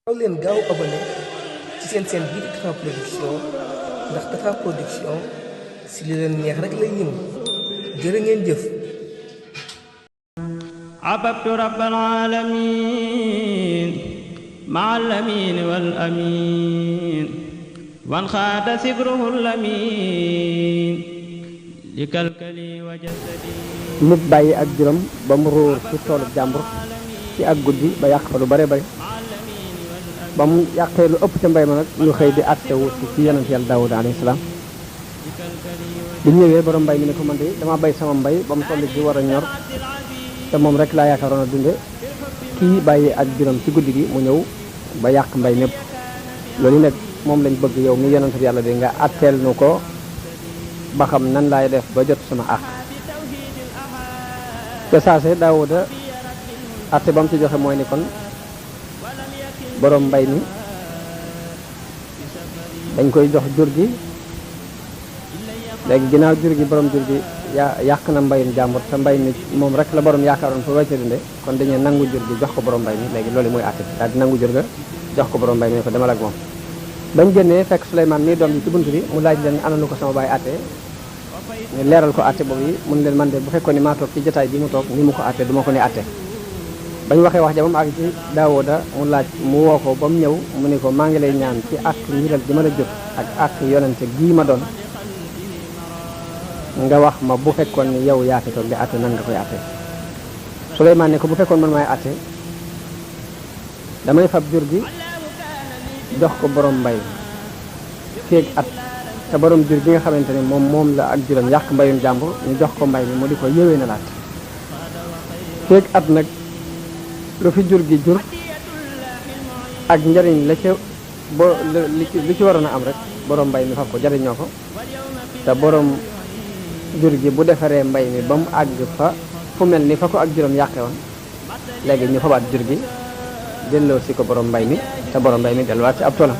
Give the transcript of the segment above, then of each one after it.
gaaw leen gaaw abonné ci seen bii di Tapha Production ndax Tapha Production si li leen neex rek lay ñëw jërë ngeen jëf. عبدت رب العالمين مع الأمين والأمين وانخاد سبره الأمين لكلكلي وجسدي nit bàyyi ak juróom ba mu róor ci toolu jàmbur ci ak guddi ba yàq fa lu bare bare ba mu yàqee lu ëpp ca mbay ma nag ñu xëy di àtte wu ci yonent yàlla Daawuda alayhi salaam bi ñëwee borom mbay mi ne ko man de dama bay sama mbay ba mu toll ci war a ñor te moom rek laa yaakaaroon a dunde kii bàyyi ak juróom ci guddi gi mu ñëw ba yàq mbay mépp loolu nag moom lañ bëgg yow mi yonent yàlla bi nga àtteel nu ko ba xam nan laay def ba jot sama àq te saase Daawuda àtte ba mu ci joxe mooy ni kon borom mbay mi dañ koy jox jur gi léegi ginnaaw jur gi borom jur gi yàq na mbayum jàmbur te mbay mi moom rek la borom yaakaaroon fa wecce dinde kon dañuy nangu jur gi jox ko borom mbay mi léegi loolu mooy àtte daal di nangu jur ga jox ko borom mbay mi ko demal ak moom bañ génnee fekk Souleymane nii doom yi ci bunt bi mu laaj leen ana lu ko sama baay àtte ñu leeral ko àtte boobu yi mun leen man de bu fekkoon ni maa toog ci jotaay bi mu toog ni mu ko àtte duma ko ni àtte bañ waxee wax ja ba mu àgg ci Daawuda mu laaj mu woo ko ba mu ñëw mu ne ko maa ngi lay ñaan ci àq njiral ji ma la jot ak àq yonente gii ma doon nga wax ma bu fekkoon ni yow yaa fi toog di àtte nan nga koy àtte Souleymane ne ko bu fekkoon man maay àtte damay fab jur gi jox ko borom mbay feeg at te borom jur gi nga xamante ne moom la ak juróom yàq mbayum jàmbur ñu jox ko mbay mi mu di ko yëwee na laat feeg at nag lu fi jur gi jur ak njariñ la ca li ci waroon a am rek borom mbay mi fab ko jariñoo ko te borom jur gi bu defaree mbay mi ba mu àgg fa fu mel ni fa ko ak juróom yàqe woon léegi ñu fabaat jur gi delloo si ko borom mbay mi te borom mbay mi delluwaat ci ab toolam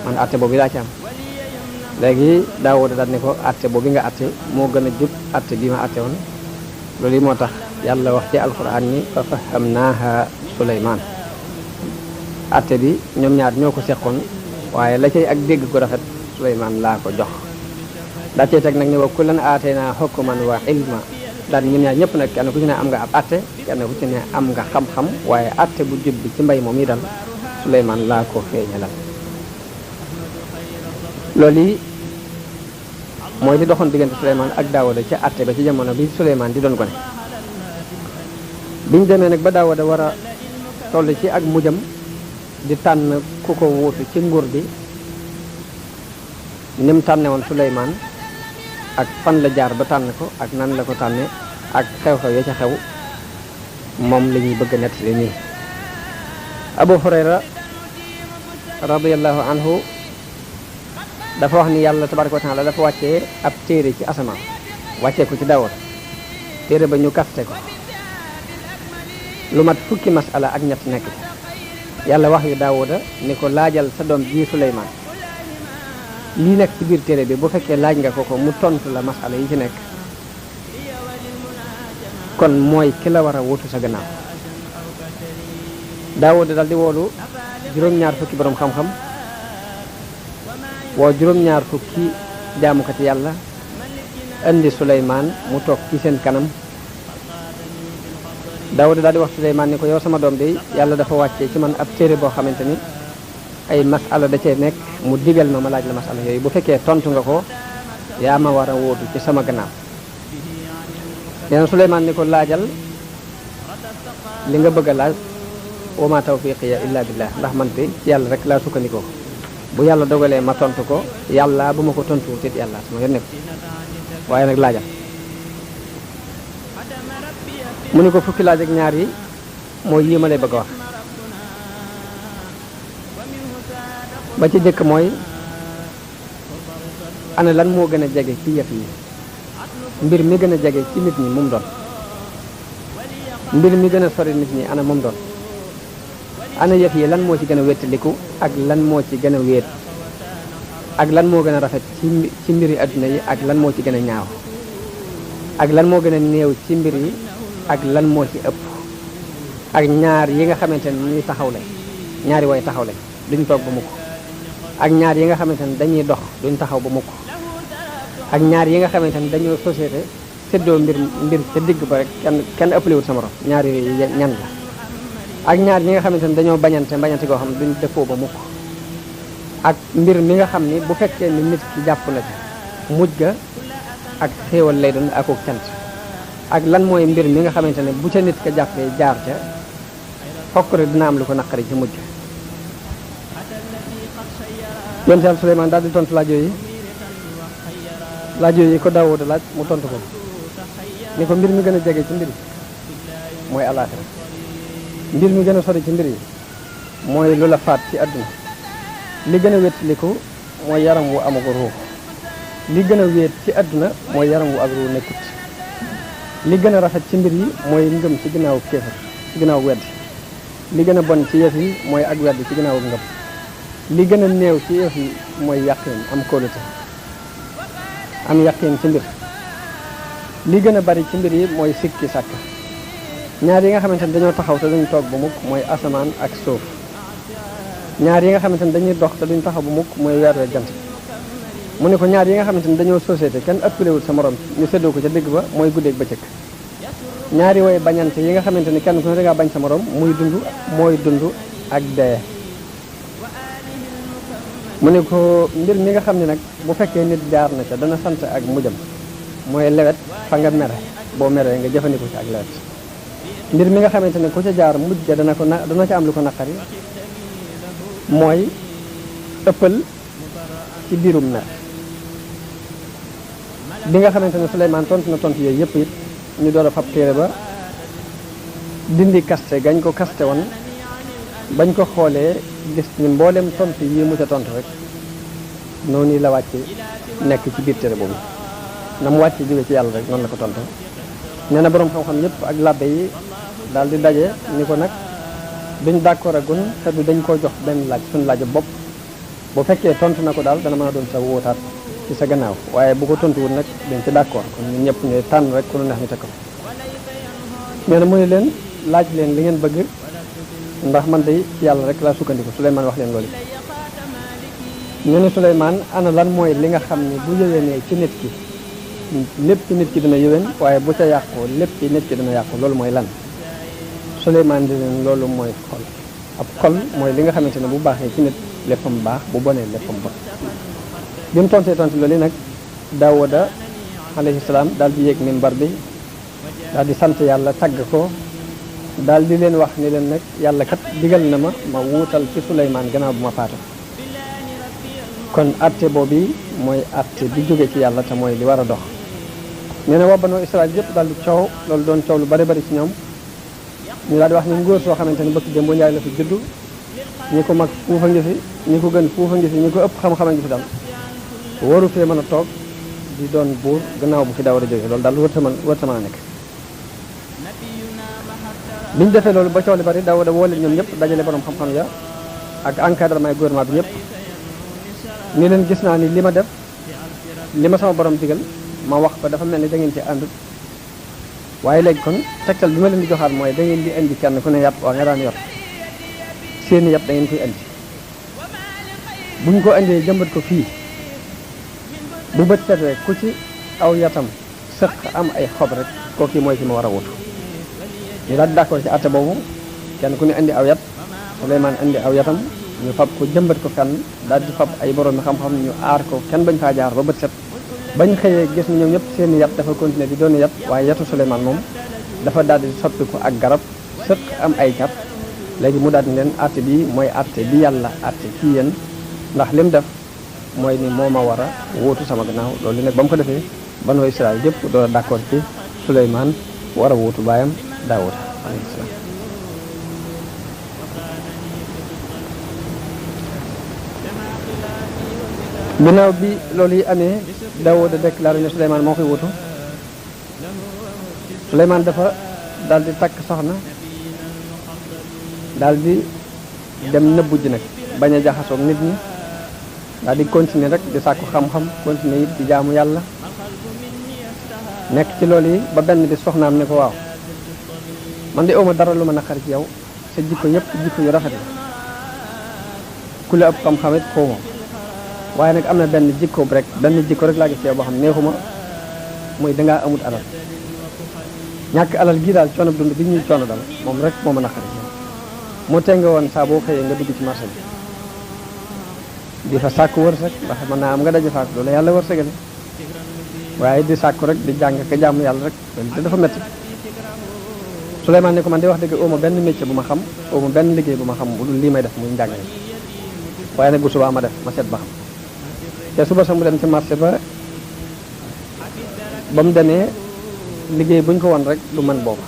man àtte boobu laa ci am léegi Daawuda daal ne ko àtte boobu nga àtte moo gën a jub àtte bii ma àtte woon loolu yi moo tax yàlla wax ci alquran ni fa fahamnaaha Souleymane àtte bi ñoom ñaar ñoo ko seqoon waaye la cay ak dégg ko rafet Souleymane laa ko jox daa cay teg nag ni wa kullan aataynaa hukman wa ilma daal ñun ñaar ñëpp nag kenn ku ci ne am nga ab àtte kenn ku ci ne am nga xam-xam waaye àtte bu jub bi ci mbay moom yi dal Souleymane laa ko feeñalal loolu yi mooy li doxoon diggante Souleymane ak Daawuda ca àtte ba ci jamono bi Souleymane di doon gone biñ demee nag ba Daawuda war a toll ci ak mujjam di tànn ku ko wuutu ci nguur gi ni mu tànne woon Souleymane ak fan la jaar ba tànn ko ak nan la ko tànne ak xew-xew ya ca xew moom la ñuy bëgg a nettali nii Abu Hurayra radiyallahu anhu dafa wax ni yàlla tabaraka wa taala dafa wàccee ab téere ci asamaan wàccee ko ci Daawuda téere ba ñu kaste ko lu mat fukki masala ak ñett nekk yàlla wax yu Daawuda ni ko laajal sa doom ji Souleymane lii nekk ci biir téere bi bu fekkee laaj nga ko mu tontu la masala yi ci nekk kon mooy ki la war a wutu sa gannaaw Daawuda dal di woolu juróom-ñaar fukki borom xam-xam woo juróom-ñaar fukki jaamukati yàlla indi Souleymane mu toog ci seen kanam Daawuda daal di wax Souleymane ni ko yow sama doom de yàlla dafa wàccee ci man ab téere boo xamante ni ay masala da cee nekk mu digal ma laaj la masala yooyu bu fekkee tontu nga ko yaa ma war a wóotu ci sama gannaaw nee na Souleymane ni ko laajal li nga bëgg a laaj wa ma tawfiqiya illa billah ndax man te ci yàlla rek laa sukkandikoo bu yàlla dogalee ma tontu ko yàlla bu ma ko tontu tit yàlla sama yoon nekk waaye nag laajal mu ni ko fukki laaj ak ñaar yi mooy yi ma lay bëgg a wax ba ci jëkk mooy ana lan moo gën a jege ci yëf yi mbir mi gën a jege ci nit ñi mum doon mbir mi gën a sori nit ñi ana mum doon ana yëf yi lan moo ci gën a wéttaliku ak lan moo ci gën a wéet ak lan moo gën a rafet ci mbiri adduna yi ak lan moo ci gën a ñaaw ak lan moo gën a néew ci mbir yi ak lan moo ci ëpp ak ñaar yi nga xamante ne ñuy taxaw la ñaari way taxaw lañ duñ toog ba mukk ak ñaar yi nga xamante ne dañuy dox duñ taxaw ba mukk ak ñaar yi nga xamante ne dañoo société séddoo mbir ca digg ba rek kenn ëppalewut sa morom ñaar yooyu ñan la ak ñaar ñi nga xamante ne dañoo bañante goo xam ne duñ dëppoo ba mukk ak mbir mi nga xam ni bu fekkee ni nit ki jàpp na ci mujj ga ak xéewal lay doon akuk cant ak lan mooy mbir mi nga xamante ne bu ca nit ka jàppee jaar ca fokk rek dina am lu ko naqari ci mujj yonent Yàlla Suleymaan daal di tontu laaj yooyu ko Daawuda laaj mu tontu ko ni ko mbir mi gën a jege ci mbir yi mooy alaaxira mbir mi gën a sori ci mbir yi mooy lu la faat ci àdduna li gën a wétliku mooy yaram wu amagu ruux li gën a wéet ci àdduna mooy yaram wu ak ruux nekkut li gën a rafet ci mbir yi mooy ngëm ci ginnaaw kéefar ci ginnaaw wedd li gën a bon ci yëf yi mooy ak wedd ci ginnaaw ngëm li gën a néew ci yëf yi mooy yàqin am kóolute am yàqin ci mbir li gën a bari ci mbir yi mooy sikki sàkk ñaar yi nga xamante ne dañoo taxaw te duñ toog ba mukk mooy asamaan ak suuf ñaar yi nga xamante ne dañuy dox te duñ taxaw ba mukk mooy weer ak jant mu ne ko ñaar yi nga xamante ne dañoo société kenn ëppalewul sa morom ñu séddoo ko ca digg ba mooy guddeeg bëccëg ñaari way bañante yi nga xamante ne kenn ku ne dangaa bañ sa morom mooy dund ak dee mu ne ko mbir mi nga xam ne nag bu fekkee nit jaar na ca dana sant ak mujjam mooy lewet fa nga mere boo meree nga jëfandikoo ci ak lewet mbir mi nga xamante ne ku ca jaar mujj ga dana ca am lu ko naqari mooy ëppal ci biirum mer bi nga xamante ne Suleymaan tontu na tontu yooyu yëpp it ñu door a fab téere ba dindi kaste gañ ko kaste woon bañ ko xoolee gis ni mboolem tontu yi mu ca tontu rek noonu la wàcce nekk ci biir téere boobu na mu wàcce jóge ci yàlla rek noonu la ko tontu nee na boroom xam-xam yëpp ak labbe yi daal di daje ni ko nag duñ d'accord agun te du dañ koo jox benn laaj suñu laaju bopp bu fekkee tontu na ko daal dana mën a doon sa wóotaat ci sa gannaaw waaye bu ko tontuwul nag dañ ci d'accord kon ñun ñëpp ñooy tànn rek ku lu neex ñu teg ko nee na mu ne leen laaj leen li ngeen bëgg ndax man day ci yàlla rek laa sukkandiku Suleymaan wax leen loolu ñu ne Suleymaan ana lan mooy li nga xam ne bu yëwénee ci nit ki lépp ci nit ki dina yëwén waaye bu ca yàqoo lépp ci nit ki dina yàqu loolu mooy lan Suleymaan di leen loolu mooy xol ab xol mooy li nga xamante ne bu baaxee ci nit léppam baax bu bonee léppam bon bi mu tontu loolu nag Daawuda alayhi salaam daal di yéeg minbar bi daal di sant yàlla tagg ko daal di leen wax ni leen nag yàlla kat digal na ma wuutal ci Suleymaan gannaaw bu ma faatu kon atte boobu mooy atte bi jóge ci yàlla te mooy li war a dox nee na waa Banu Israël yëpp daal di coow loolu doon coow lu bari bari ci ñoom ñu daal di wax ni ngóor soo xamante ne bëkk démb njaay la fi juddu ñi ko mag fuufa ngi fi ñi ko gën fuufa ngi fi ñi ko ëpp xam-xama ngi fi dal waru fee mën a toog di doon buur gannaaw bu fi Daawuda jóge loolu daal wërta mën a nekk biñu defee loolu ba coow li bari Daawuda woo leen ñoom ñëpp dajale borom xam-xam ya ak encadrement gouvernement bi ñëpp ni leen gis naa ni li ma def li ma sama borom digal ma wax ko dafa mel ni da ngeen ci àndut waaye léegi kon tegtal bi ma leen di joxaat mooy da ngeen di indi kenn ku ne yàpp waa nga daan yor seeni yàpp da ngeen koy indi buñ ko indee jëmbat ko fii bu bët setee ku ci aw yatam sëq am ay xob rek kooku mooy ki ma war a wutu ñu daal di d'accord ci àtte boobu kenn ku ne indi aw yat Suleymaan indi aw yatam ñu fab ko jëmbat ko fenn daal di fab ay borom xam-xam ñu aar ko kenn bañ faa jaar ba bët set bañ xëyee gis ni ñoom ñëpp seeni yat dafa continuer di doon yat waaye yatu Suleymaan moom dafa daal di soppi ko ak garab sëq am ay cat léegi mu daal di leen àtte bi mooy àtte bi yàlla àtte ci yéen ndax lim def mooy ni moo ma war a wóotu sama gannaaw loolu nag ba mu ko defee Banu Israël yëpp door a d'accord ci Suleymaan war a wóotu baayam Daawuda alayhi salaam ginnaaw bi loolu yi amee Daawuda déclaré ne Suleymaan moo koy wutu Suleymaan dafa daal di takk soxna daal di dem nëbbu ji nag bañ a jaxasoog nit ñi daal di continuer rek di sàkku xam-xam continuer it di jaamu yàlla nekk ci loolu yi ba benn bi soxnaam ne ko waaw man de awma dara lu ma naqari ci yow sa jikko yëpp jikko yu rafet la ku la ëpp xam-xam it xawma waaye nag am na benn jikko rek laa gis yow boo xam neexuma mooy dangaa amut alal ñàkk alal gii daal coono dund bi ñuy coono dal moom rek moo ma naqari moo tee nga woon saa boo xëyee nga dugg ci marché bi di fa sàkku wërsëg ndax mën naa am nga daje faak loolu yàlla wërsëgale waaye di sàkku rek di jàng ka jàmm yàlla rek loolu dafa métti Souleymane ne ko man di wax dëgg ooma benn métier bu ma xam ooma benn liggéey bu ma xam bu dul lii may def muy njàng waaye nag bu subaa ma def ma seet ba xam te suba sax mu dem ci marché ba mu demee liggéey buñ ko won rek du mën booba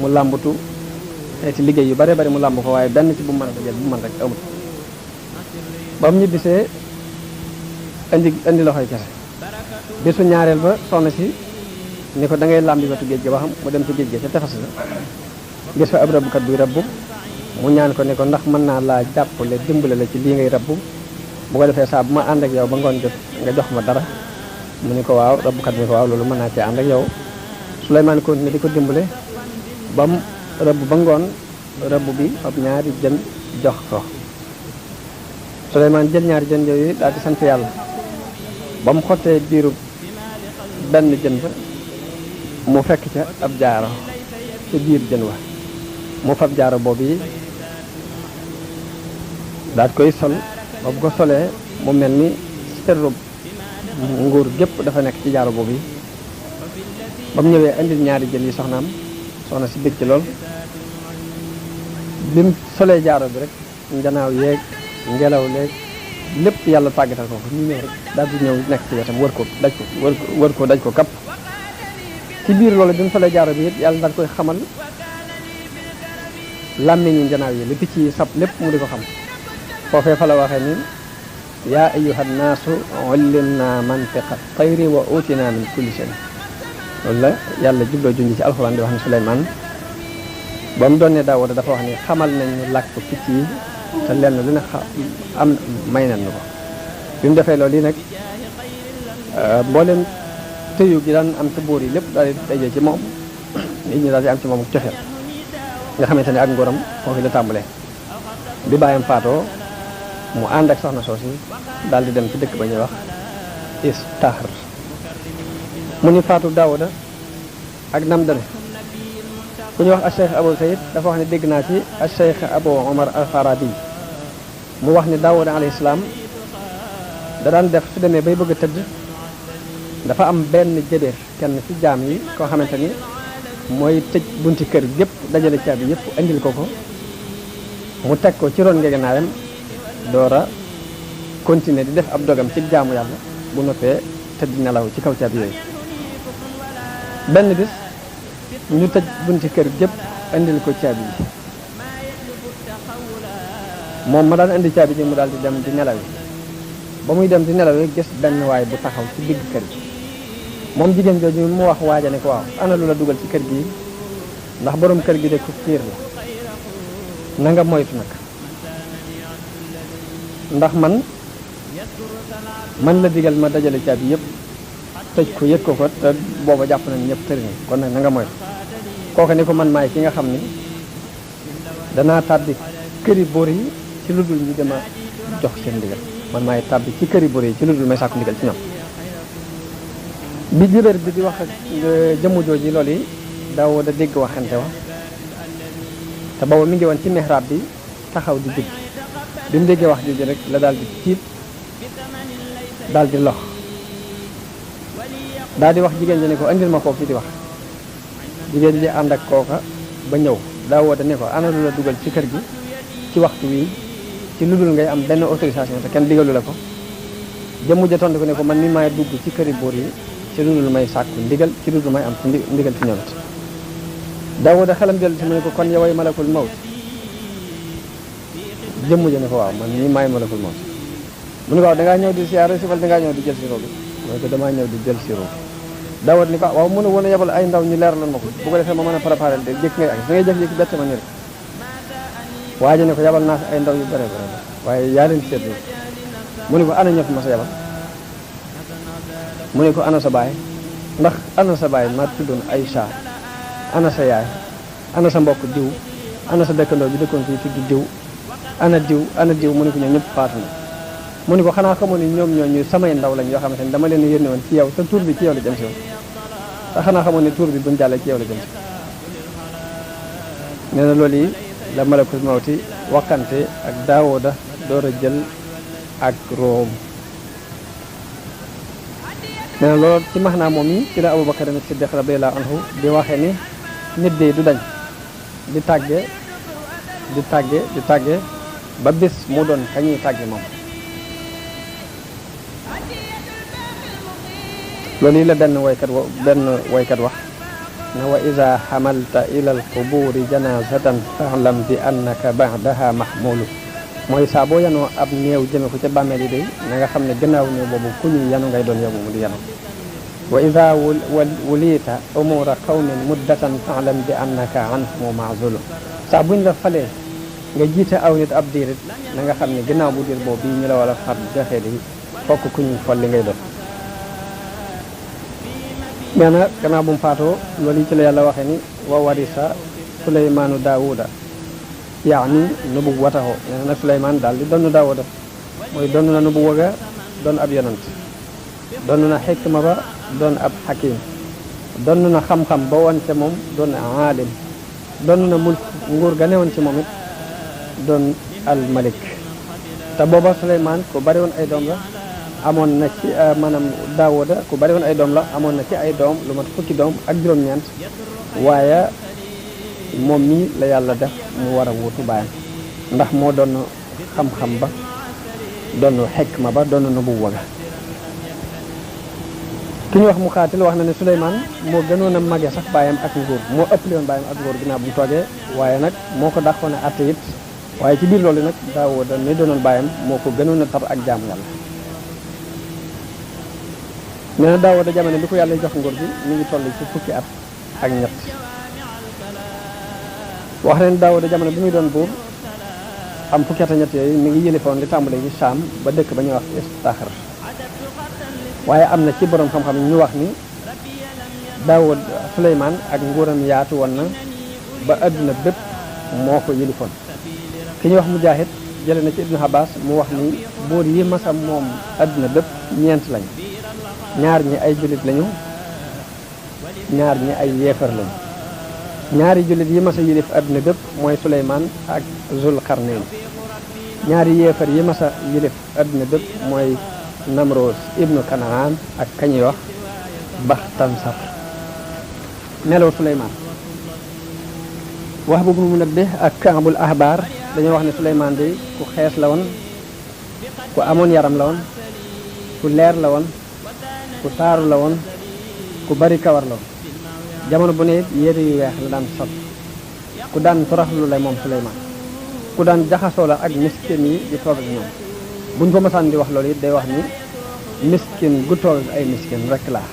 mu làmbatu ci liggéey yu bare bari mu làmb ko waaye benn ci bu mën a jël bu mën rek amut ba mu ñibbisee indi loxoy kese bisu ñaareel ba soxna si ni ko da ngay làmbi wetu géej gi ba xam mu dem ci géej gi ca tefas la gis fa ab rabbukat buy rabbu mu ñaan ko ne ko ndax mën naa laa jàppale dimbale la ci lii ngay rabbu bu ko defee saa bu ma ànd ak yow ba ngoon jot nga jox ma dara mu ni ko waaw rabbukat bi ko waaw loolu mën naa cee ànd ak yow Souleymane continué di ko dimbale ba mu rëbb ba ngoon rëbb bi fab ñaari jën jox ko Souleymane jël ñaari jën yooyu daal di sant yàlla ba mu xottee biiru benn jën ba mu fekk ca ab jaaro ca biir jën wa mu fab jaaro boobu yi daal koy sol ba bu ko solee mu mel ni serub nguur gépp dafa nekk ci jaaro boobu yi ba mu ñëwee indil ñaari jën yi soxna si bëgg ci lool bi mu solee jaaro bi rek njanaaw yeeg ngelaw leeg lépp yàlla tàggatal ko ñu ñëw rek daal di ñëw nekk ci wetam wër ko daj ko kapp ci biir loolu bi mu solee jaaro bi it yàlla daal koy xamal làmmiñu njanaaw yi li picc yi sab lépp mu di ko xam foofee fa la waxee ni yaa ayyuhan naasu ullimna mantiqa tayri wa utina min kulli shay loolu la yàlla jubloo junj ci alxuraan di wax ne Souleymane ba mu doon ne Daawuda dafa wax ni xamal nañ ñu làkk picc yi te lenn lu ne am may nañ ko bi mu defee loolu yi nag mboolem tëyu gi daan am ci buur yi lépp daal di dajee ci moom nit ñi daal di am ci moom cofeel nga xamante ne ak ngoram foofu la tàmbalee bi bàyyam faatoo mu ànd ak soxna soosi daal di dem ci dëkk ba ñuy wax Istaxr mu ni faatu Daawuda ak nam deme ku ñuy wax al Cheikh Abou Sayid dafa wax ne dégg naa ci al Cheikh Abou Omar al Farabi mu wax ni Daawuda alayhi salaam da daan def su demee bay bëgg a tëdd dafa am benn jëbeer kenn ci jaam yi koo xamante ni mooy tëj bunti kër gépp dajale caabi yëpp indil ko mu teg ko ci ron ngegenaayam door a continuer di def ab dogam ci jaamu yàlla bu noppee tëdd nelaw ci kaw caabi yooyu benn bis ñu tëj bunti kër gépp indil ko caabi yi moom ma daan indi caabi ji mu daal di dem di nelaw yi ba muy dem di nelaw yi gis benn waay bu taxaw ci digg kër gi moom jigéen jooju mu wax waaja ne ko waaw ana lu la dugal ci kër gi ndax borom kër gi de ku fiir la na nga moytu nag ndax man la digal ma dajale caabi yëpp tëj ko yëg ko te booba jàpp nañ ñëpp tëri na kon nag na nga moytu kooku ne ko man maay ki nga xam ni danaa tàbbi këri boor yi ci lu dul ñu dama jox seen ndigal man maay tàbbi ci këri boor yi ci lu dul may sàkku ndigal ci ñoom bi jibéer bi di wax ak jëmm jooji loolu yi daaw da dégg waxante wa te booba mi ngi woon ci mihrab bi taxaw di dégg bi mu déggee wax jooju rek la daal di tiit daal di lox daal di wax jigéen ji ne ko andil ma kooku fi di wax jigéen ji ànd ak kooka ba ñëw daawoo da ne ko ana lu la dugal ci kër gi ci waxtu wi ci lu dul ngay am benn autorisation te kenn digalu la ko jëmm ja tontu ko ne ko man ni maay dugg ci këri buur yi ci lu dul may sàkku ndigal ci lu dul may am ci ndigal ci ñoom it daawoo da xelam dellu si mu ne ko kon yoway malakul mawt jëmm ja ne ko waaw man nii maay malakul mawt mu ne ko waaw dangaa ñëw di siyaare si wala dangaa ñëw di jël si roobi mu ne ko damaa ñëw di jël si roobi daawat ni ko waaw mën a woon a yebal ay ndaw ñu leeraloon ma ko bu ko defee ma mën a préparé de jëkk ngay ak da ngay jëf-jëkk bett ma ni rek waa ji ne ko yebal naa fi ay ndaw yu bare bare waaye yaa leen seetlu mu ne ko ana ñoo fi ma sa yebal mu ne ko ana sa baay ndax ana sa baay ma tuddoon Aïcha ana sa yaay ana sa mbokk diw ana sa dëkkandoo bi dëkkoon fii tudd diw ana diw mu ne ko ñoom ñëpp faatu na mu ne ko xanaa xamoon ni ñoom ñooñu samay ndaw lañ yoo xamante ni dama leen yónni woon ci yow te tur bi ci yow la jëm si woon te xanaa xamoon ni tur bi buñ jàllee ci yow la jëm si nee na loolu yi la malakul mawti waxante ak Daawuda door a jël ak room nee na loolu ci max naa moom yi ci la Abubakar Siddiq radiyallahu anhu di waxee ni nit de du dañ di tàgge ba bis mu doon kañuy tàgge moom loolu yi la benn waykat wax na wa iza xamalta ila alquburi janazatan fa'lam bi annaka ba'daha mahmulu mooy saa boo yanoo ab néew jëme ko ca bàmmeel yi day na nga xam ne gannaaw néew boobu ku ñuy yanu ngay doon yow mu di yanu wa ida wulita umura qawmin muddatan fa'lam bi annaka anhum ma'zulu saa buñ la falee nga jiite aw nit ab diirit na nga xam ne gannaaw bu diir boobu bii ñu la war a far joxee di fokk ku ñuy folli ngay doon nee na gannaaw bu mu faatoo loolu yi ci la yàlla waxee ni wa warisa Suleymaanu Daawuda yaani nubuwwatahu nee na nag Suleymaan daal di donn Daawuda mooy donn na nubuwa ga doon ab yonant donn na xikma ba doon ab xakim donn na xam-xam ba woon ca moom doon aalim donn na mulk nguur ga newoon ci moom it doon al malik te booba Suleymaan ku bari woon ay doom la amoon na ci maanaam Daawuda ku bari woon ay doom la amoon na ci ay doom lu mat fukki doom ak juróom-ñeent waaye moom mii la yàlla def mu war a wuutu baayam ndax moo doon xam-xam ba doon xikma ba doon nubuwwa ga ki ñu wax mu xaatil wax na ne Suleymaan moo gënoon a mage sax baayam ak nguur moo ëppale woon baayam ak nguur ginnaaw bu mu toogee waaye nag moo ko dàqoon a atte it waaye ci biir loolu nag Daawuda mi doonoon baayam moo ko gënoon a tar ak jaamu yàlla nee na Daawuda jamono bi ko yàlla jox nguur gi mi ngi toll ci fukki at ak ñett wax leen Daawuda jamono bi muy doon buur am fukki at ak ñett yooyu mi ngi yëlifoon li tàmbale ci Saam ba dëkk ba ñuy wax Istaxar waaye am na ci borom xam-xam ñu wax ni Daawud Suleymaan ak nguuram yaatu woon na ba adduna bépp moo ko yëlifoon ki ñuy wax Mujaahid jële na ci Ibnu Abbas mu wax ni buur yi masa moom adduna bépp ñeent lañ ñaar ñi ay jullit lañu ñaar ñi ay yéefar lañu ñaari jullit yi masa yilif adduna bépp mooy Suleymaan ak Zulqarnayn ñaari yéefar yi masa yilif adduna bépp mooy Namroos ibnu Kanaan ak kañuy wax Baxtansar melaw Suleymaan wax boobu mu Munabbih ak Kaabul Ahbaar dañoo wax ne Suleymaan de ku xees la woon ku amoon yaram la woon ku leer la woon ku taaru la woon ku bari kawar la woon jamono bu ne yére yu weex la daan sol ku daan toroxlu la moom Suleymaan ku daan jaxasoo la ak miskin yi di toog ak ñoom buñ ko masaan di wax loolu it day wax ni miskin gu toog ak ay miskin rek laa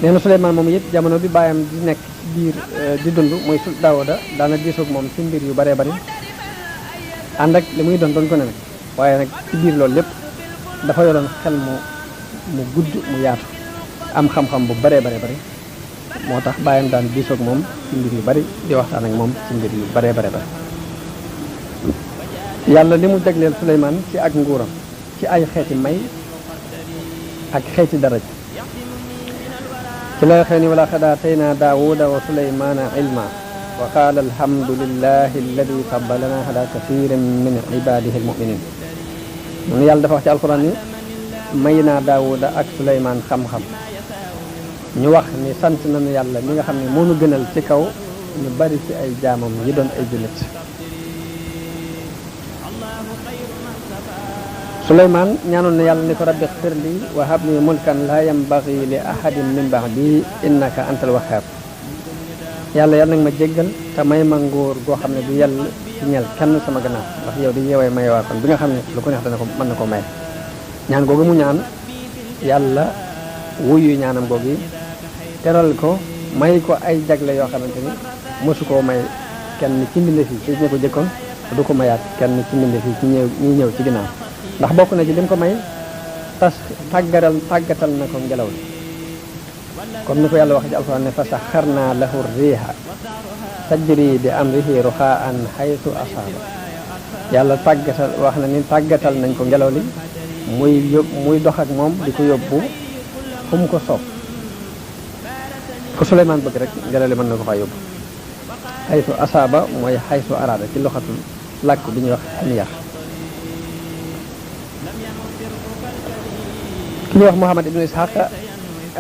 nee na Suleymaan moom it jamono bi bàyyam di nekk ci biir di dund mooy Daawuda daana diisoog moom ci mbir yu baree bari ànd ak li muy doon ko ne nag waaye nag ci biir loolu lépp dafa yoroon xel mu gudd mu yaatu am xam-xam bu baree bari moo tax bàyyam daan diisoog moom ci mbir yu bari di waxtaan ak moom ci mbir yu baree bari yàlla li mu jagleel Suleymaan ci ak nguuram ci ay xeeti may ak xeeti daraj ci la xëy ni wala xad aataynaa Daawuda wa Suleymaana ilma wa qaala alhamdulillahi alladi faddalana ala kathirin min ibadihi almuminin mun yàlla dafa wax ci alquran ni may naa Daawuda ak Suleymaan xam-xam ñu wax ni sant nañu yàlla mi nga xam ne moo nu gënal ci kaw ñu bari ci ay jaamam yi doon ay jullit Suleymaan ñaanoon na yàlla ni ko rabbi xfir li wa hab li mulkan laa yambagi li ahadin min ba'di innaka antal wahhab yàlla nag ma jéggal te may ma nguur goo xam ne du yàll ci ñeel kenn sama gannaaw ndax yow di yeewee may waa kon bi nga xam ne lu ko neex dana ko mën na ko may ñaan googu mu ñaan yàlla wuyu ñaanam googu yi teral ko may ko ay jagle yoo xamante ni mosu koo may kenn ci mbindeef yi ci ñi ko jëkkoon du ko mayaat kenn ci mbindeef yi ci ñi ñëw ci ginnaaw ndax bokk na ci lim ko may tàggatal na ko ngelaw li comme ni ko yàlla wax ci alxuraan ne fa saxarnaa lahu riiha tajri bi amrihi ruxaan xaytu asaaba yàlla tàggatal wax na ni tàggatal nañ ko ngelaw li muy dox ak moom di ko yóbbu fu mu ko soob fu Suleymaan bëgg rek ngelaw li mën na ko faa yóbbu xaytu asaaba mooy xaytu araada ci loxatul làkk bi ñuy wax amiyar ki ñuy wax Muhammad ibnu Ishaq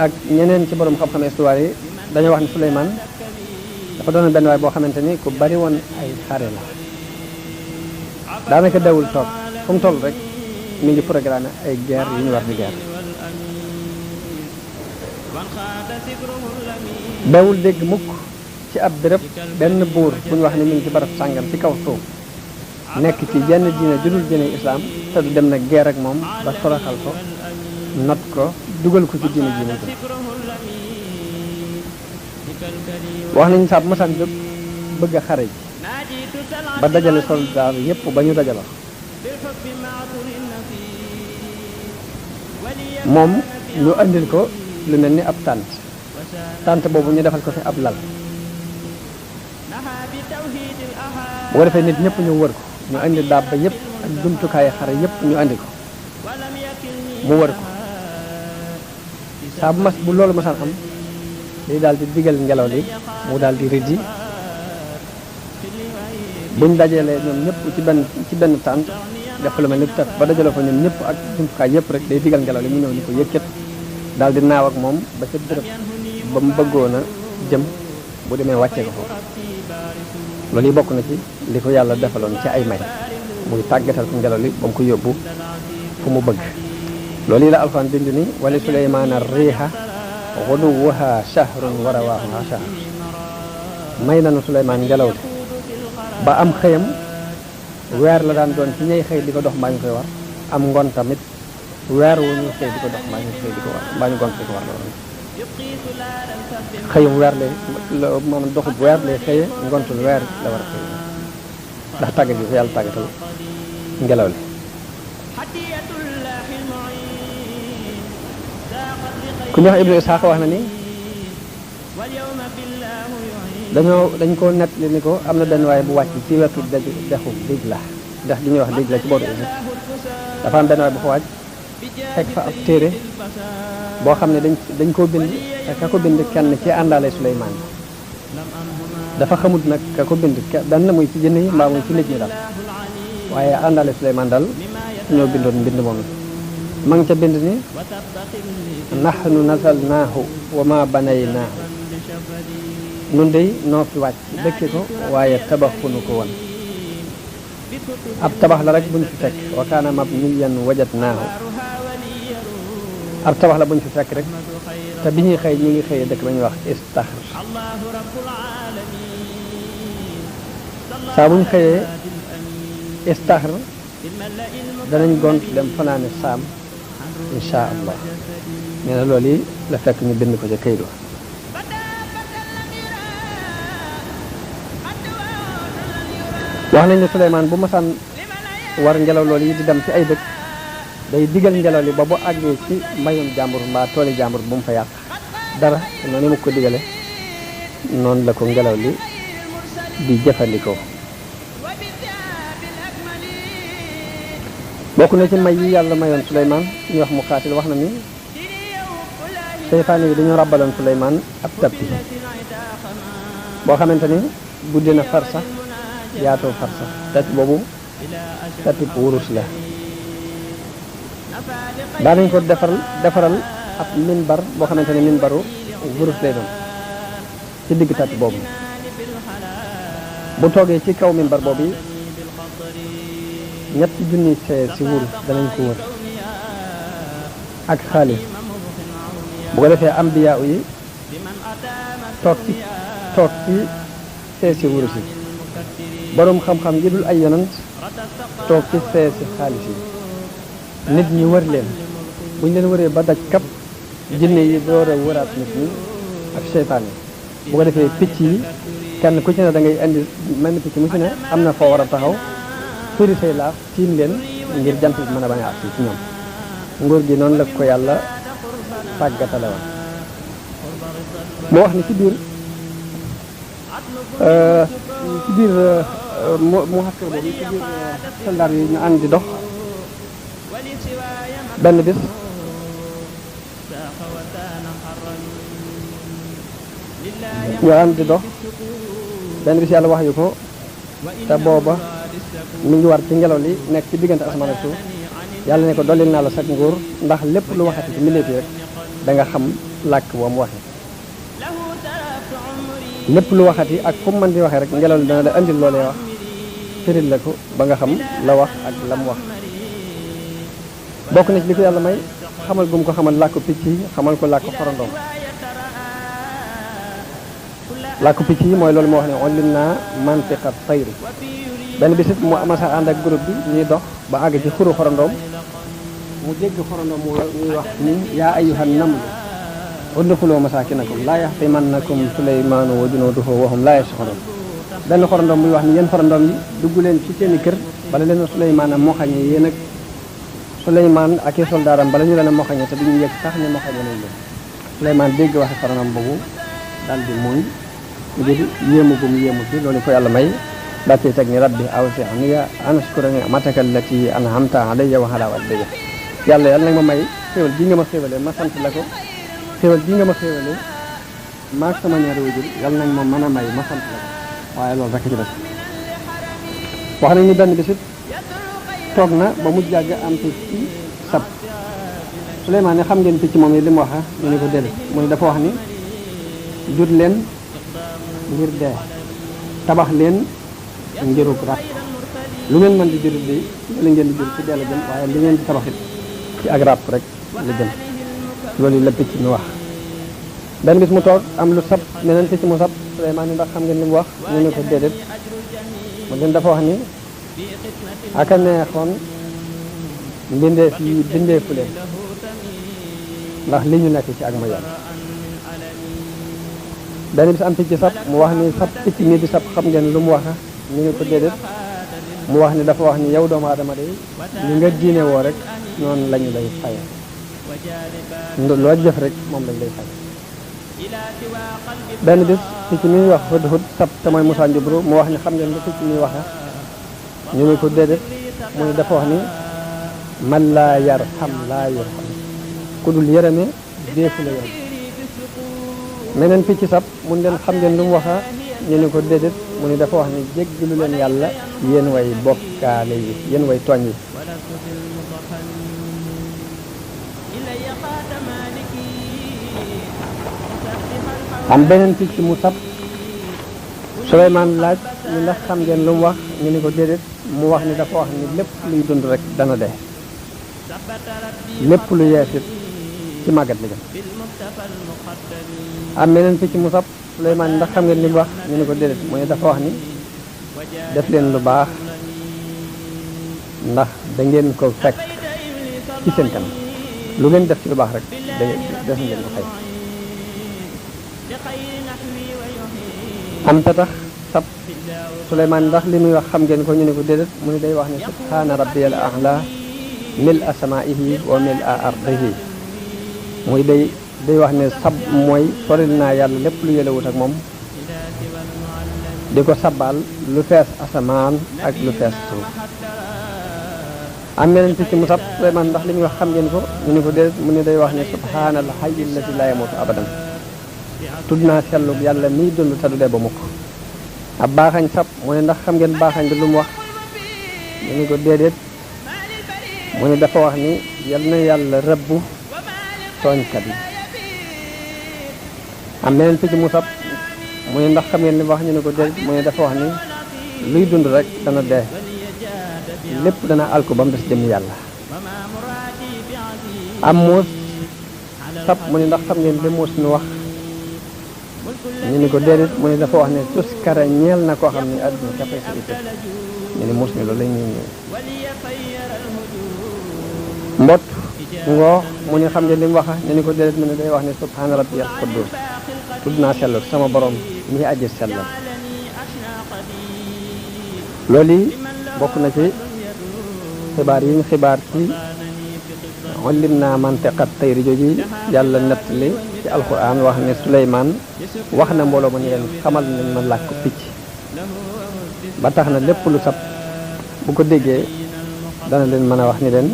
ak ñeneen ci borom xam-xam histoire yi dañoo wax ni Suleymaan dafa doon benn waay boo xamante ni ku bari woon ay xare la daanaka dawul toog fu mu toll rek mi ngi programme ay guerre yu ñu war di guerre dawul dégg mukk ci ab béréb benn buur bu ñu wax ne mi ngi ci barab sàngam ci kaw suuf nekk ci jenn diine judul diine islam te du dem na guerre ak moom ba toroxal ko not ko dugal ko ci diine ji mu wax nañu saab masaan jóg bëgg a xare ji ba dajale soldaar yépp ba ñu dajaloo moom ñu andil ko lu mel ni ab tànt boobu ñu defal ko fi ab lal bu ko defee nit ñëpp ñu wër ko ñu andi dabba yépp ak jumtukaayu xare yépp ñu andi ko mu wër ko saa bu loolu masaan am day daal di digal ngelaw li mu daal di rëddi buñ dajalee ñoom ñëpp ci benn tànt def lu mel ni tef ba dajaloo fa ñoom ñëpp ak jumtukaay yëpp rek day digal ngelaw li mu ñëw ni ko yëkkat daal di naaw ak moom ba ca béréb ba mu bëggoon a jëm bu demee wàccee ko foofu loolu yi bokk na ci li ko yàlla defaloon ci ay may muy tàggatal ko ngelaw li ba mu ko yóbbu fu mu bëgg loolu yi la alxuraan bind ni wali suleymaana riiha xuduwuha shahrun wa rawaahuha shahr may nanu Suleymaan ngelaw li ba am xëyam weer la daan doon ci ñay xëy di ko dox mbaa ñu koy war am ngoon tamit weer wu ñuy xëy di ko dox mbaa ñu xëy di ko war mbaa ñu gont di ko war loolu xëyum weer lay maanaam doxub weer lay xëye ngontul weer la war a xëy ndax tàggat gi ko yàlla tàggatal ngelaw li ku ñuy wax Ibnu Isxaaq wax na ni dañ ko nett li ni ko am na benn waaye bu wàcc ci wetu dexu Dijla dex gi ñuy wax Dijla ci booru Égypte dafa am benn waaye bu fa wàcc fekk fa ab téere boo xam ne dañ koo bind te ka ko bind kenn ci àndaale Suleymaan dafa xamut nag ka ko bind benn muy ci jënn yi mbaa muy ci nit ñi dal waaye àndaale Suleymaan dal ñoo bindoon mbind moom ma ngi ca bind ni nahnu nasalnaahu wa ma banaynaahu nun dey noo fi wàcc dëkke ko waaye tabaxunu ko woon ab tabax la rek buñ fi fekk wa kaana mabniyan wajadnaahu ab tabax la buñ fi fekk rek te bi ñuy xëy ñi ngi xëyee dëkk ba ñuy wax istaxr saa buñ xëyee istaxr danañ gont dem fanaane saam insha allah nee na loolu yi la fekk ñu bind ko ca kayit wa wax nañ ne Suleymaan bu masaan war ngelaw loolu yi di dem ci ay dëkk day digal ngelaw li ba bu àggee ci mbayum jàmbur mbaa tooli jàmbur bu mu fa yàq dara noonu mu ko digale noonu la ko ngelaw li di jëfandikoo bokk na ci may yi yàlla mayoon Suleymaan ñu wax Muqaatil wax na ni seytaane yi dañoo ràbbaloon Suleymaan ab tappi boo xamante ni guddi na farsa yaatoo farsa tappi boobu tappi wurus la daanañ ko defaral ab minbar boo xamante ni minbaru wurus lay doon ci digg tappi boobu bu toogee ci kaw minbar boobu ñetti junni see si wurus danañ ko wër ak xaalis bu ko defee ambiya yi toog ci see si wurus yi boroom xam-xam yi dul ay yonant toog ci see si xaalis yi nit ñi wër leen buñ leen wëree ba daj kap jinne yi door a wëraat nit ñi ak seytaan yi bu ko defee picc yi kenn ku ci ne da ngay indi mel ni picc mu ci ne am na foo war a taxaw firi say laaf tiim leen ngir jant bi mën a bañ a agsi ci ñoom nguur gi noonu la ko yàlla tàggatale woon moo wax ni ci biir mu xaskar boobu ci biir soldaar yi ñu ànd di dox benn bis ñu ànd di dox benn bis yàlla wax yu ko te booba mi ngi war ci ngelaw li nekk ci diggante asamaan ak suuf yàlla ne ko dollil naa la sag nguur ndax lépp lu waxati ci mbindeef yi rek da nga xam làkk boo mu waxee lépp lu waxati ak fu mu mën di waxee rek ngelaw li dana la andil loolee wax firil la ko ba nga xam la wax ak la mu wax bokk na ci li ko yàlla may xamal gu mu ko xamal làkku picc yi xamal ko làkku xorondoom làkku picc yi mooy loolu moo wax ne ullim naa mantiqa tayri benn bisit mu amasa ànd ak groupe bi ñuy dox ba àgg ci xuru xorondoom mu dégg xorondoom muy wax ni yaa ayyuhan namlu udxuluu masaakinakum laa yaxtimannakum Suleymaanu wa junuuduhu wa hum laa yash'uruun benn xorondoom muy wax ni yéen xorondoom yi dugg leen ci seeni kër bala leen Suleymaan a moxañe yéen ak Suleymaan ak i soldaaram bala ñu leen a moxañe te duñu yëg sax ni moxañe nañ leen Suleymaan dégg waxi xorondoom boobu daal di muñ ngir yéemu gum yéemu ci loolu ko yàlla may daa ciy teg ni rabbi awzi'ni an ashkura ni'mataka allati an'amta alayya wa ala walidayya yàlla yàlla nag ma may xéwal ji nga ma xéwale ma sant la ko xéwal ji nga ma xéwale maag sama ñaari wajur yàlla nag ma mën a may ma sant la ko waaye loolu rek ci des wax nañ ni benn bisit toog na ba mu jàgg am picc ci sab Suleymaan ne xam ngeen picc moom yi li mu wax ñu ne ko déedéet mu ne dafa wax ni jur leen ngir dee tabax leen ngirug ràpp lu ngeen mën di jur di li ngeen di jur ci dee la jëm waaye li ngeen di tabaxit ci ak ràpp rek la jëm loolu la picc mi wax benn bis mu toog am lu sab meneen picc mu sab Suleymaan ni ndax xam ngeen li mu wax ñu ne ko déedéet mu leen dafa wax ni aka neexoon mbindeef yi bindeefu leen ndax li ñu nekk ci ak ma yàlla benn bis am picc sab mu wax ni sab picc mi di sab xam ngeen lu mu wax ñu ne ko déedéet mu wax ni dafa wax ni yow doomu aadama de li nga diine woo rek noonu lañu lay faye loo jëf rek moom lañ lay fay benn bis picc mi wax hudhud sab te mooy Musaa Njubru mu wax ni xam ngeen lu picc mi waxe ñu ne ko déedéet mu ni dafa wax ni man laa yarham laa yurham ku dul yërëme deefu la yërëm meneen picc sab mun leen xam ngeen lu mu waxa ñu ne ko déedéet mu ni dafa wax ni jéggalu leen yàlla yéen way bokkaale yi yéen way tooñ yi am beneen picc mu sab Suleymaan laaj ni ndax xam ngeen lu mu wax ñu ni ko déedéet mu wax ni dafa wax ni lépp luy dund rek dana dee lépp lu yeesit ci màggat li jëm am meneen picc mu sab Suleymaan ndax xam ngeen li mu wax ñu ni ko déedéet mu ne dafa wax ni def leen lu baax ndax da ngeen ko fekk ci seen kanam lu ngeen def ci lu baax rek def ngeen ko fay am ta tax sab Suleymaan ndax li muy wax xam ngeen ko ñu ne ko déedéet mu ne day wax ne subhaana rabbiyal a'la mil a samaihi wa mil a ardihi muy day wax ne sab mooy soril naa yàlla lépp lu yëlewut ak moom di ko sabal lu fees asamaan ak lu fees suuf am meneen picc mu sab Suleymaan ndax li muy wax xam ngeen ko ñu ne ko déedéet mu ne day wax ne subhaanal hayyil lazii laa yamuutu abadan tudd naa sellug yàlla miy dund te du dee ba mukk ab baaxañ sab mu ne ndax xam ngeen baaxañ bi lu mu wax ñu ne ko déedéet mu ne dafa wax ni yal na yàlla rëbbu tooñkat yi am beneen picc mu sab mu ne ndax xam ngeen li mu wax ñu ne ko déedéet mu ne dafa wax ni luy dund rek dana dee lépp dana alku ba mu des jëm yàlla am muus sab mu ne ndax xam ngeen li muus mi wax ñu ni ko déedéet mu ne dafa wax ne tuskara ñeel na koo xam ne àdduna dafay sa itte ñu ne muus mi loolu la ñuy ñëw mbott ngoo mu ne xam ngeen li mu wax ñu ni ko déedéet mu ne day wax ne subhaana rabbiyal quddus tudd naa sellu sama borom mi aji sellal loolu yi bokk na ci xibaar yi ñu xibaar ci ullim naa mantiqa tayri jooju yàlla nettali ci alquran wax ne Suleymaan wax na mbooloo ma ñu leen xamal nañ ma làkk picc ba tax na lépp lu sab bu ko déggee dana leen mën a wax ni leen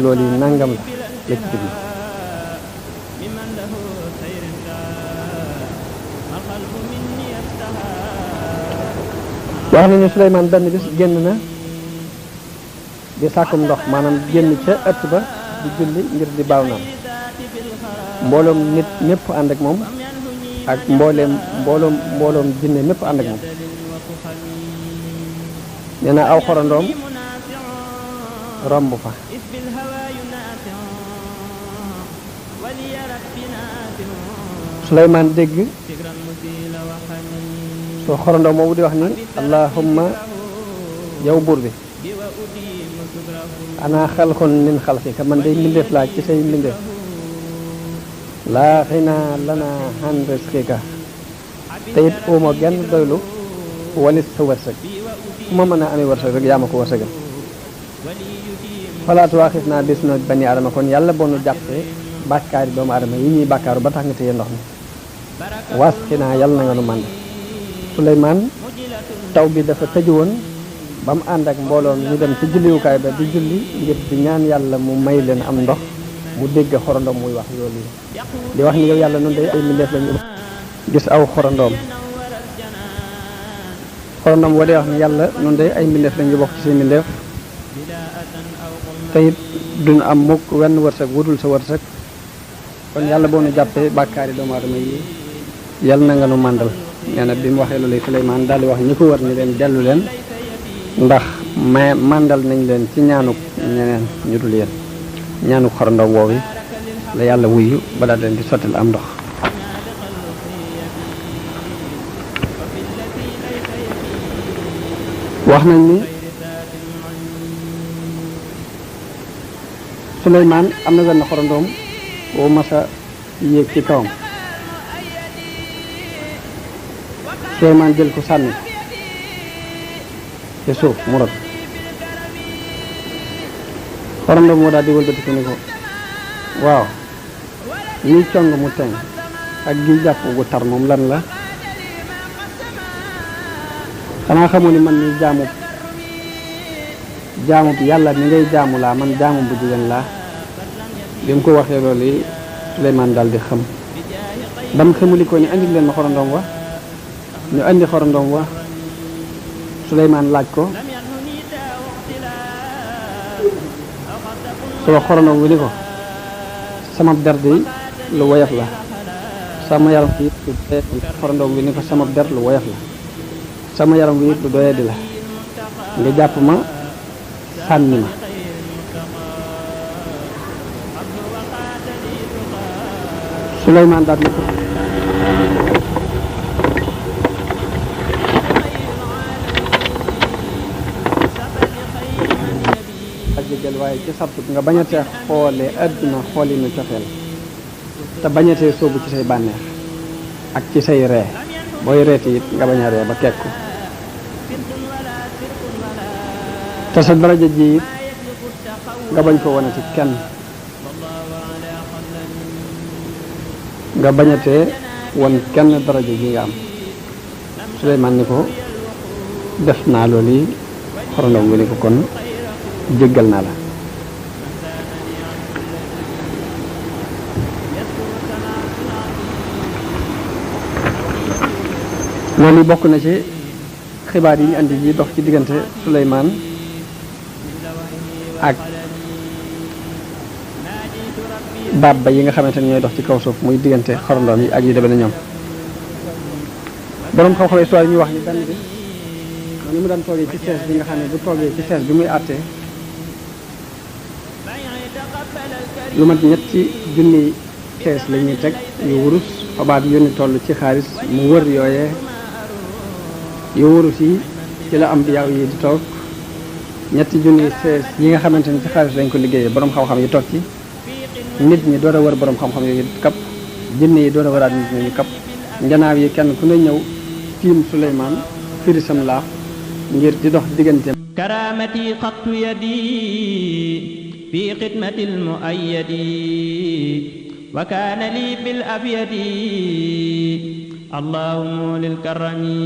loolu yi nangam la ci jublu wax nañu Suleymaan benn bis génn na di sàkkum ndox maanaam génn ca ëtt ba di julli ngir di baaw naan mbooloom nit ñëpp ànd ak moom ak mbooloom jinne ñëpp ànd ak moom nee na aw xorandoom romb fa Suleymaan dégg soo xorandoom moomu di wax ni allahumma yow buur bi ana xalqun min xalqika man day mbindeef laa ci say mbindeef laa xinaa lanaa an rizqika te it uma genn doylu walit sa wërsëg fu ma mën a amee wërsëg rek yaa ma ko wërsëgal falaatu waaxis naa bis na bani adama kon yàlla boo nu jàppee bàkkaari doomu adama yi ñuy bàkkaaru ba tax nga téye ndox mi waas xinaa yàlla na nga nu mànd Suleymaan taw bi dafa tëju woon ba mu ànd ak mbooloom ñu dem ci julliwukaay ba di julli ngir di ñaan yàlla mu may leen am ndox mu dégg xorandoom muy wax loolu di wax ni yow yàlla nun day ay mbindeef lañu gis aw xorandoom woo dee wax ni yàlla nun day ay mbindeef lañu bokk ci say mbindeef te it duñu am mukk wenn wërsëg wutul sa wërsëg kon yàlla boo nu jàppee bàkkaari doomu aadama yi yàlla na nga nu màndal nee na bi mu waxee loolu Suleymaan daal di wax ñi ko wër ni leen dellu leen ndax màndal nañ leen ci ñaanuk ñeneen ñu dul yéen ñaanuk xorandoom woowu la yàlla wuyu ba daal leen di sottil am ndox wax nañ ni Suleymaan am na benn xorandoom boo masa yéeg ci kawam Suleymaan jël ko sànni ci suuf mu rot xorandoom moo daal di wëlbati ko ni ko waaw ñuy cong mu teŋ ak gi jàpp gu tar moom lan la xanaa xamu ni man ni jaamu yàlla ni ngay jaamu laa man jaamu bu jigéen laa bi mu ko waxee loolu yi Suleymaan daal di xam bam xamuli ko ni andi leen ma xorandoom wa ñu andi xorandoom wa Suleymaan laaj ko soo xorandoom wi ni ko sama der di lu woyof la sama yaram wi it xorandoom wi ni ko sama der lu woyof la sama yaram wi it lu doyadi la nga jàpp ma sànni ma Suleymaan daal ni ko jéggal waaye ci sartu nga bañatee xoolee àdduna xooli nu cofeel te bañatee sóobu ci say bànneex ak ci say ree booy reeti it nga bañ a ree ba kekku te sa daraja ji it nga bañ ko wane ci kenn nga bañatee won kenn daraja ji nga am Suleymaan ni ko def naa loolu yi xorandoom wi ni ko kon jéggal naa la loolu bokk na ci xibaar yi ñu andi ji dox ci diggante Suleymaan ak dabba yi nga xamante ne ñooy dox ci kaw suuf muy diggante xorandoom yi ak yu demee na ñoom boroom xam-xam histoire yi ñu wax ni benn bi ni mu daan toogee ci sees bi nga xam ne bu toogee ci sees bi muy àttee lu mat ñetti junni sees la ñuy teg yu wurus fabaat yónni toll ci xaalis mu wër yooyee yu wurus yi ci la am bi yaw yi di toog ñetti junni sees yi nga xamante ni ci xaalis lañ ko liggéeyee boroom xam-xam yi toog ci nit ñi door a wër boroom xam-xam yooyu kapp jinne yi door a wëraat nit ñi ñu kapp njanaaw yi kenn ku ne ñëw tiim Suleymaan firi sam laax ngir di dox diggante karamati xattu yadi fi xidmati almuayyadi wa kaana li bil abyadi allahumma lil karami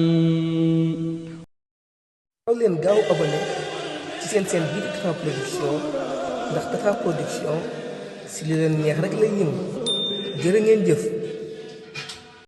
leen gaaw abonné ci seen chaîne bii di Tapha Production ndax Tapha Production si li leen neex rek lay yëngu jërë ngeen jëf.